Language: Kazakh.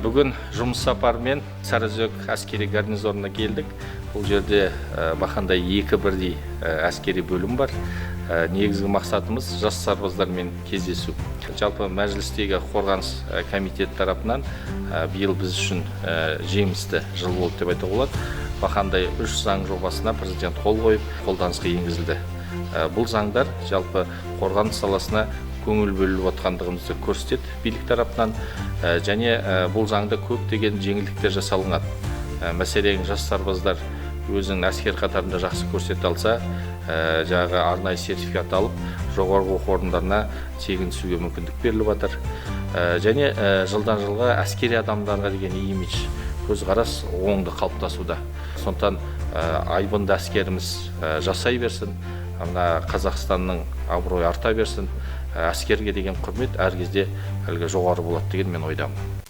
Бүгін жұмыс сапарымен Сарыөзек әскери гарнизонына келдік. Бұл жерде бақандай екі бірдей әскери бөлім бар. Негізгі мақсатымыз жас сарбаздармен кездесу. Жалпы мәжілістегі қорғаныс комитеті тарапынан биыл біз үшін жемісті жыл болды деп айтуға болады. Бақандай 3 заң жобасына президент қол қойып, қолданысқа енгізілді. Бұл заңдар жалпы қорғаныс саласына көңіл бөлініп отқандығымызды көрсетеді билік тарапынан. Және бұл заңда көптеген жеңілдіктер жасалынады. Мәселен, жас сарбаздар өзінің әскер қатарында жақсы көрсете алса, жаңағы арнайы сертификат алып, жоғарғы оқу орындарына тегін түсуге мүмкіндік беріліп жатыр. Және жылдан жылға әскери адамдарға деген имидж, көзқарас оңды қалыптасуда. Сондықтан айбынды әскеріміз жасай берсін, мына Қазақстанның абыройы арта берсін, әскерге деген құрмет әр кезде әлгі жоғары болады деген мен ойдамын.